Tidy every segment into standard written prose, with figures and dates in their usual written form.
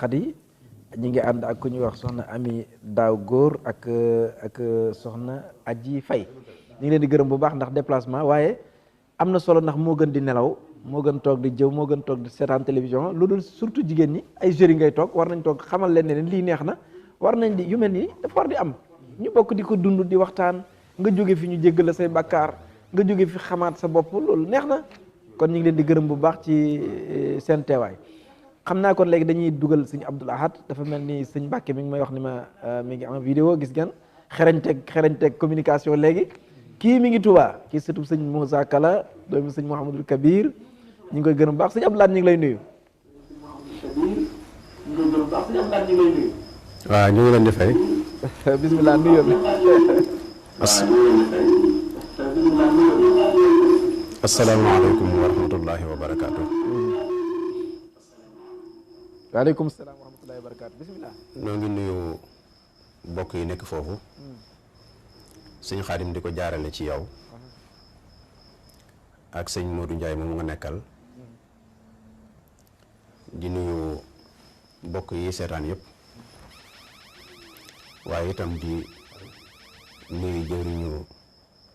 Khady ñi ngi ànd ak ku ñuy wax soxna Ami Daaw Góor ak soxna Aji Fay ñu ngi leen di gërëm bu baax ndax déplacement waaye am na solo ndax moo gën di nelaw moo gën toog di jëw moo gën toog di seetaan télévision lu dul surtout jigéen ñi ay jeunes ngay toog war nañ toog xamal leen ne lii neex na war nañ di yu mel nii dafa war di am ñu bokk di ko dund di waxtaan nga jóge fi ñu jéggal la say bakkaar nga jóge fi xamaat sa bopp loolu neex na kon ñu ngi leen di gërëm bu baax ci seen teewaay xam naa kon léegi dañuy dugal sëñ Abdoul Ahad dafa mel ni sëñ Mbàkke mi ngi may wax ni ma mi ngi en vidéo gis ngeen xereñteeg communication léegi kii mi ngi Touba kii surtout sëñ Moussa Kala doomu sëñ Mouhamadul Kabir ñu ngi koy gërëm bu baax sëñ Abdoul Ahad ñu ngi lay nuyu. waaw ñu ngi leen di fay. bismillah nuyoo bi. asalaamaaleykum wa rahmatullahi wa barakaatu. waaleykum salaam wa rahmatullahi wa barakaatu bismillah. ñoo ngi nuyu mbokk yi nekk foofu. sëñ Xaadim di ko jaarale ci yow. ak sëñ Modou Ndiaye moom nga nekkal. di nuyu mbokk yi seetaan yëpp. waaye itam di nuyu jëwriñu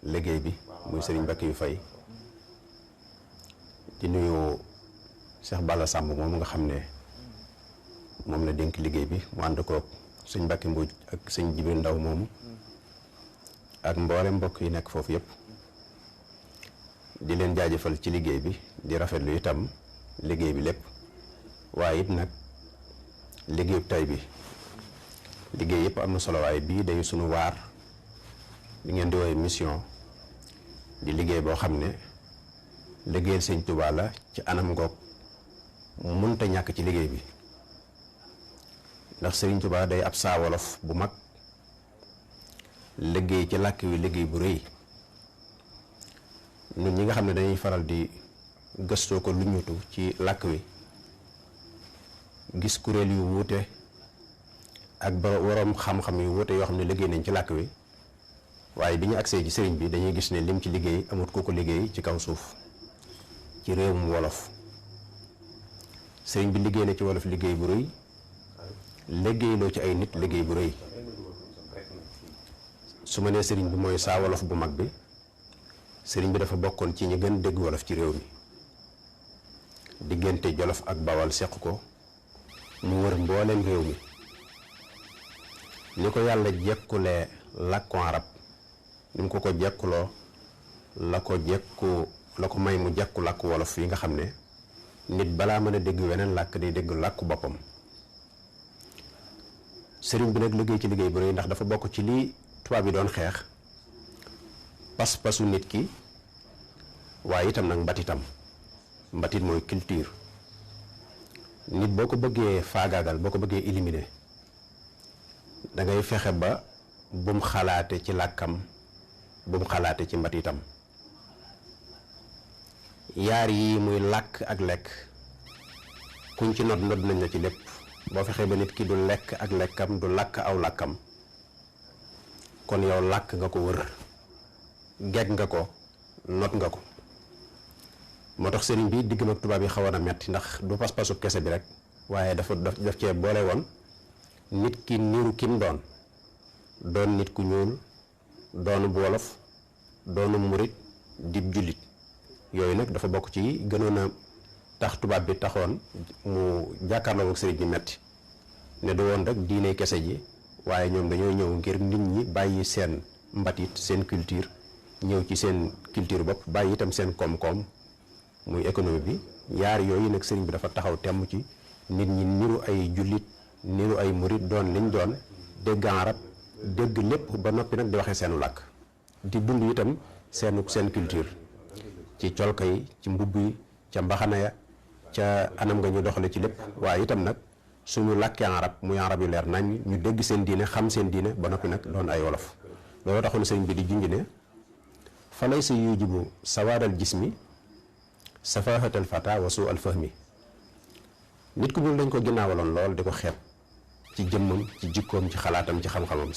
liggéey bi muy sëriñ Mbacke yu fay. di nuyu Cheikh Balla Samb moom nga xam ne moom la dénk liggéey bi mu ànd koog sëñ Mbacke Mbuuj ak sëñ Jibril Ndaw moomu ak mboolem mbokk yi nekk foofu yëpp di leen jaajëfal ci liggéey bi di rafetlu itam liggéey bi lépp waaye it nag liggéeyu tay bi liggéey yëpp am na solo waaye bii day sunu waar di ngeen di woowee mission di liggéey boo xam ne liggéeyal sëñ Tuubaa la ci anam ngoog mënta ñàkk ci liggéey bi ndax sëriñ Tuubaa day ab saa wolof bu mag liggéey ci làkk wi liggéey bu rëy ñun ñi nga xam ne dañuy faral di gëstoo ko lu ñutu ci làkk wi gis kuréel yu wuute ak ba waroom xam-xam yu wuute yoo xam ne liggéey nañ ci làkk wi waaye bi ñu agsee ci sëriñ bi dañuy gis ne lim ci liggéey amut ku ko liggéey ci kaw suuf ci réewum wolof sëriñ bi liggéey na ci wolof liggéey bu rëy liggéeyloo ci ay nit liggéey bu rëy su ma nee sëriñ bi mooy saa wolof bu mag bi sëriñ bi dafa bokkoon ci ñi gën dégg wolof ci réew mi diggante Jolof ak Bawal seq ko mu wër mbooleem réew mi ni ko yàlla jekkulee làkku arab ni mu ko jekkuloo la ko may mu jekku làkku wolof yi nga xam ne nit balaa mën a dégg weneen làkk day dégg làkku boppam sëriñ bi nag liggéey ci liggéey bu rëy ndax dafa bokk ci lii tubaab yi doon xeex pas-pasu nit ki waaye itam nag mbatit mooy culture nit boo ko bëggee faagaagal boo ko bëggee éliminer da ngay fexe ba bum xalaate ci làkkam bum xalaate ci mbatitam yaar yi muy làkk ak lekk kuñ ci nodd nañ la ci lépp boo fexee ba nit ki du lekk ak lekkam du làkk aw làkkam kon yow làkk nga ko wër gegg nga ko not nga ko moo tax sëriñ bi diggam ak tubaab yi xawoon a metti ndax du pas-pasu kese bi rek waaye daf cee boole woon nit ki niru kim doon nit ku ñuul doonu bu wolof doonu murit dib jullit yooyu nag dafa bokk ci gënoon a tax tubaab bi taxoon mu jàkkaarloo ak sëriñ bi metti ne du woon rek diine kese ji waaye ñoom dañoo ñëw ngir nit ñi bàyyi seen mbatit seen culture ñëw ci seen culture bopp bàyyi itam seen koom-koom muy économie bi yaar yooyu nag sëriñ bi dafa taxaw temm ci nit ñi niru ay jullit niru ay murit doon liñ doon dégg arab dégg lépp ba noppi nag di waxee seenu làkk di dund itam seen culture ci colka yi ci mbubb yi ca mbaxana ya ca anam nga ñu doxale ci lépp waaye itam nag suñu làkkee arab muy arab yu leer nañ ñu dégg seen diine xam seen diine ba noppi nag doon ay wolof loolu taxoon sëriñ bi di junj ne fa lay sa yujibu sawaadal jismi safahatal fata wa suu al fahmi nit ku ñuul dañ ko ginnaawaloon lool di ko xeeb ci jëmmam ci jikkoom ci xalaatam ci xam-xamam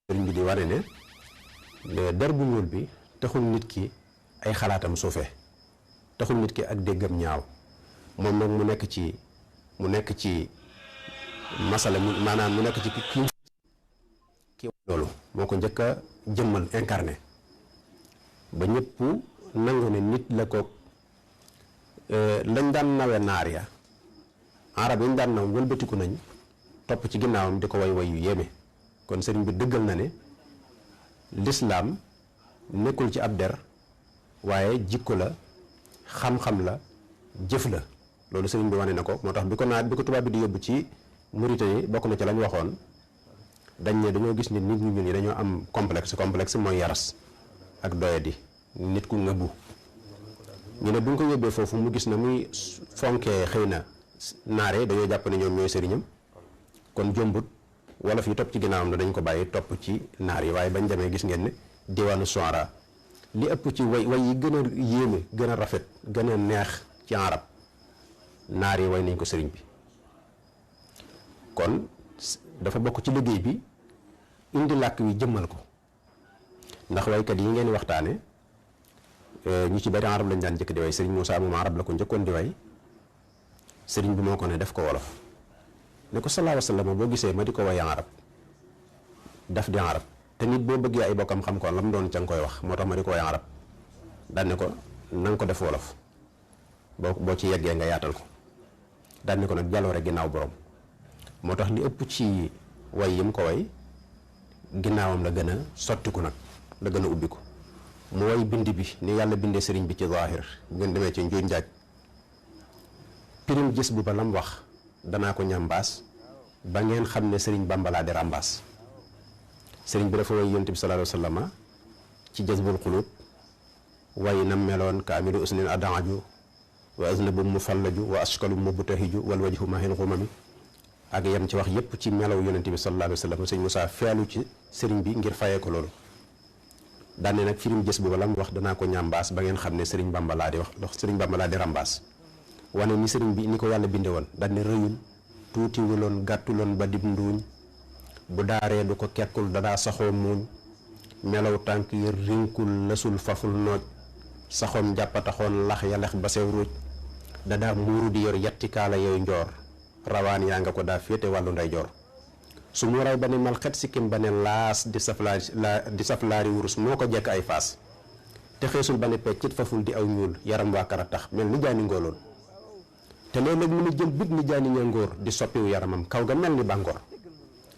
sëriñ bi di wane ne der bu ñuul bi taxul nit ki ay xalaatam suufe taxul nit ki ak déggam ñaaw moom nag mu nekk ci masala maanaam mu nekk ci kii loolu moo ko njëkk a jëmmal incarné ba ñëpp nangu ne nit la ko lañ daan nawe naar ya arab yi ñu daan naw wëlbatiku nañ topp ci ginnaawam di ko way yu yéeme kon sëriñ bi dëggal na ne lislaam nekkul ci ab der waaye jikko la xam-xam la jëf la loolu sëriñ bi wane na ko moo tax bi ko tubaab bi di yóbbu ci Mauritanie bokk na ci lañ waxoon dañ ne dañoo gis nit ñu ñuul ñi dañoo am complexe mooy yaras ak doyadi nit ku ngëbu ñu ne bu ñu ko yóbbee foofu mu gis na muy fonkee xëy na naare dañoo jàpp ne ñoom ñooy sëriñam kon jombut wolof yi topp ci ginnaawam na dañ ko bàyyi topp ci naar yi waaye bañ demee gis ngeen ne diwaanu Shu'ara li ëpp ci way yi gën a yéeme gën a rafet gën a neex ci arab naar yi way nañ ko sëriñ bi kon dafa bokk ci liggéey bi indi làkk wi jëmmal ko ndax waykat yi ngeen waxtaane ñu ci bari arab lañ daan njëkk di way sëriñ Moussa moom arab la ko njëkkoon di way sëriñ bi moo ko ne def ko wolof ne ko sallallahu alayhi wa sallam boo gisee ma di ko way arab daf di arab te nit boo bëggee ay bokkam xam ko la mu doon ca nga koy wax moo tax ma di ko way arab daan ne ko na nga ko def wolof boo ci yeggee nga yaatal ko daan ne ko nag jaloore ginnaaw borom moo tax li ëpp ci way yi mu ko way ginnaawam la gën a sottiku nag la gën a ubbi ko mu way bind bi ni yàlla bindee sëriñ bi ci zaahir bu ngeen demee ci njuuj njaaj pirim gis bu ba lam wax danaa ko ñambaas ba ngeen xam ne sëriñ Bamba laa di ràmbaas sëriñ bi dafa way yonent bi sallallahu alayhi wa sallam ci jazbul xulub way nam meloon ka amiru usnin adaaju wa aznabu mu fallaju wa askalu mu butahiju wal wajhu mahil xumami ak yam ci wax yépp ci melaw yonent bi sallallahu alayhi wa sallam sëñ Moussa feelu ci sëriñ bi ngir fayee ko loolu daane nag firim gis booba lam wax danaa ko ñambaas ba ngeen xam ne sëriñ Bamba laa di wax dox sëriñ Bamba laa di ràmbaas wane ni sëriñ bi ni ko yàlla binde woon daane rëyul tuutiwuloon gàttuloon ba dib nduuñ bu daaree du ko kekkul dadaa saxoo muuñ melaw tànk yi rinkul lësul faful nooj saxoom jàppataxoon lax yalex ba sew ruuj dadaa muuru di yor yatti kaala yooyu njoor rawaan yaa nga ko daa féete wàllu ndeyjoor su mu ray ba ne mal xet sikkim ba ne laas di saflaari wurus moo ko jekk ay faas te xeesul ba ne peccit faful di aw ñuul yaram waa kara tax mel ni jaani ngóoloon te léeg-léeg mu ne jël bit ni jaani ñangóor di soppiwu yaramam kaw ga mel ni bàngoor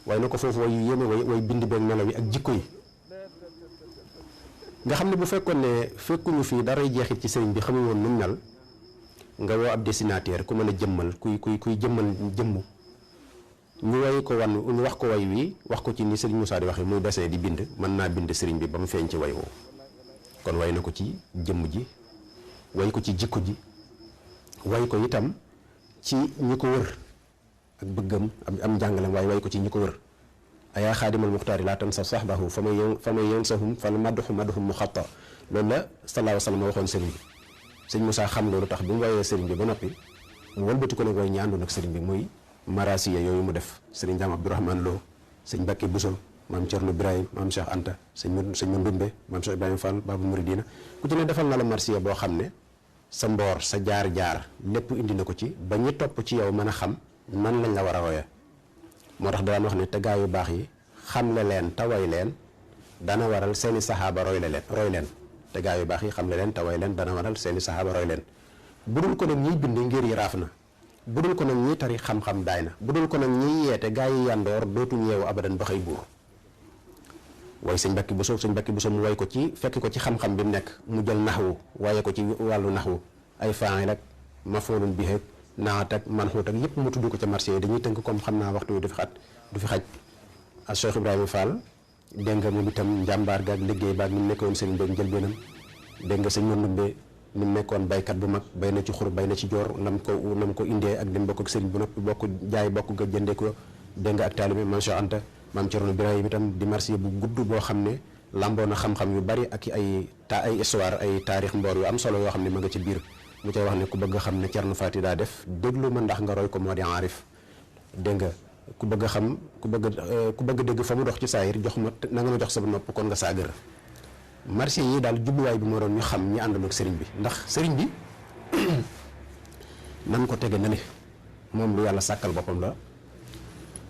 waaye na ko foofu way yu yéeme way bind beeg melaw yi ak jikko yi nga xam ne bu fekkoon ne fekkuñu fii daray jeexit ci sëriñ bi xamu woon nu mel nga woo ab dessinateur ku mën a jëmmal kuy jëmmal jëmm ñu way ko wan ñu wax ko way wi wax ko ci ni sëriñ Moussa di waxee muy dessin di bind mën naa bind sëriñ bi ba mu feeñ ci way woo kon way na ko ci jëmm ji way ko ci jikko ji way ko itam ci ñi ko wër ak bëggam am njàngalam waaye way ko ci ñi ko wër ayaa xaadimal muxtaari laa tan sa sahbahu fa may yansahum fal madduhu mu xatta loolu la sallallahu alayhi wa sallam waxoon sëriñ bi sëñ Moussa xam loolu tax bi mu wayee sëriñ bi ba noppi mu wëlbati ko nag way ñi àndoon ak sëriñ bi muy marasiya yooyu mu def sëriñ Daam Abdourahmane Lo sëñ Mbacke Bousso maam Thierno Birahim maam Cheikh Anta sëñ Mandumbe maam Cheikh Ibrahima Fall Babu Mouridina ku ci ne defal na la marsiya boo xam ne sa mboor sa jaar-jaar lépp indi na ko ci ba ñi topp ci yow mën a xam nan lañ la war a roye moo tax daan wax ne te gaa yu baax yi xamle leen taway leen dana waral seeni saxaaba roy leen te gaa yu baax yi xamle leen taway leen dana waral seeni saxaaba roy leen bu dul ko nag ñiy bind ngir yi raaf na bu dul ko nag ñiy tari xam-xam daay na bu dul ko nag ñiy yeete gaa yi yandoor dootuñ yeewu abadan ba xëy buur way sëñ Mbacke Bousso mu way ko ci fekk ko ci xam-xam bi mu nekk mu jël naxwu waaye ko ci wàllu naxwu ay faa'il ak mafoolun bihi ak naat ak manxuut ak yépp mu tudd ko ca marché yi dañuy tënk comme xam naa waxtu wi du fi xaj ak Cheikh Ibrahima Fall dégg nga moom itam njàmbaar gaak liggéey baak ni mu nekkoon sëriñ beeg njëlbeenam dégg nga sëñ Mandumbe ni mu nekkoon baykat bu mag bay na ci xur bay na ci joor nam ko indee ak dem bokk ak sëriñ bu noppi bokk jaay bokk ga jëndee ko dégg nga ak taalibe maam Cheikh Anta maam Thierno Birahim itam di marché bu gudd boo xam ne lamboo na xam-xam yu bari ak ay histoire ay taarix mboor yu am solo yoo xam ne ma nga ci biir mu cay wax ne ku bëgg a xam ne Thierno Fati daa def déglu ma ndax nga roy ko moo di aarif dégg nga ku bëgg a xam ku bëgg dégg fa mu dox ci saayir jox ma na nga ma jox sa nopp kon nga saagar marché yi daal jubluwaay bi moo doon ñu xam ñi àndoon ak sëriñ bi ndax sëriñ bi nan ko tege na ne moom lu yàlla sàkkal boppam la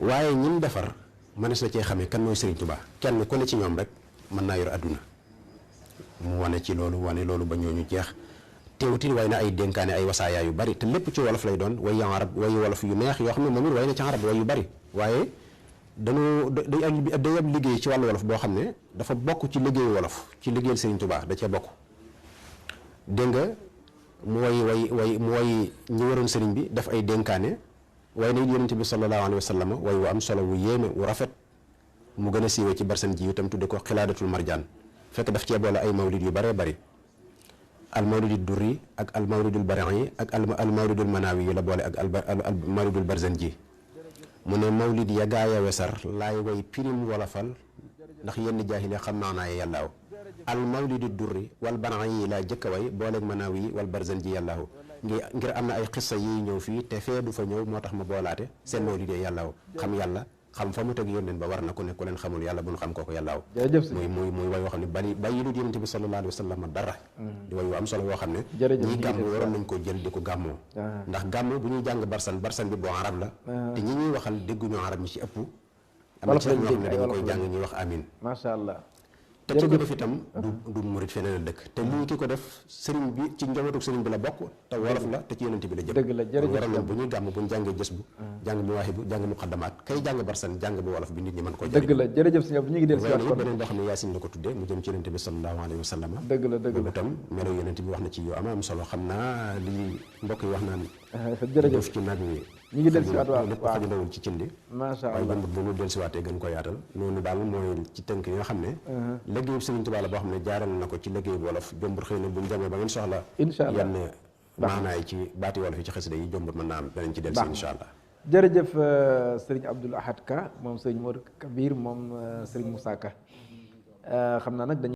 waaye ñim defar mënees na cee xamee kan mooy Serigne Touba kenn ku ne ci ñoom rek mën naa yor adduna mu wane ci loolu wane loolu ba ñooñu jeex teewuti way na ay dénkaane ay wasaayaa yu bari te lépp ci wolof lay doon way arab way wolof yu neex yoo xam ne moom it way na ci arab way yu bari waaye dañoo day am liggéey ci wàllu wolof boo xam ne dafa bokk ci liggéeyu wolof ci liggéeyal Serigne Touba da cee bokk dégg nga mu way ñi waroon Serigne bi def ay dénkaane way na it yonent bi sallallahu alayhi wa sallam way wu am solo wu yéeme wu rafet mu gën a siiwee ci barsan ji itam tudde ko xilaadatul marjaan fekk daf cee boole ay mawlid yu baree bari al mawlidul durri ak al mawlidul bari'i ak al mawlidul manawi yi la boole ak al mawlidul barzan ji mu ne mawlid ya gaaya wesar laay way pirim wolofal ndax yenn jaahile xam naa naa yàllaaw al mawlidul durri wal bari'i yi laa jëkk a way booleeg manawi yi wal barzan ji yàllaaw ngir am na ay xissa yi ñëw fii te fee du fa ñëw moo tax ma boolaate seen mawlid yi yàllaaw xam yàlla xam fa mu teg yónneen ba war na ku ne ku leen xamul yàlla bu ñu xam kooku yàllaaw muy way woo xam ne bàyyi lu yonent bi sallallahu alayhi wa sallam dara di way wu am solo yoo xam ne ñii gàmm waroon nañ ko jël di ko gàmmoo ndax gàmm bu ñuy jàng barsan bi boo arab la te ñi ñuy waxal dégguñu arab ñi ci ëpp am na ci ñoo xam ne dañu koy jàng ñuy wax amin macha allah te ki ko def itam du murit feneen la dëkk te lii ki ko def sëriñ bi ci njabootu sëriñ bi la bokk te wolof la te ci yonent bi la jëm dëgg la jërëjëf waroon nañ bu ñuy gàmm bu ñu jàngee jës bu jàng mu waaxi bu jàng mu xaddamaat kay jàng barsan jàng bu wolof bi nit ñi mën ko dëgg la jërëjëf sëñ Abdou ñu ngi del si waat kon beneen boo xam ne yaasin la ko tuddee mu jëm ci yonent bi sallallahu alayhi wa sallam dëgg la itam melo yonent bi wax na ci yu am solo xam naa li mbokk yi wax naan jërëjëf ci nag wi ñu ngi del si waat waaw lépp xajandawul ci cindi macha allah waaye jëmbut bu ñu del si waatee gën ko yaatal noonu daal mooy ci tënk yi nga xam ne liggéeyu Serigne Touba la boo xam ne jaaral na ko ci liggéey wolof jombut xëy na buñ demee ba ngeen soxla incha allah yenn maanaay ci baati wolof yi ci xasida yi jombut mën naa am danañ ci del si incha allah jërëjëf Serigne Abdoul Ahad Ka moom Serigne Modou Kabir moom Serigne Moussa Ka xam naa nag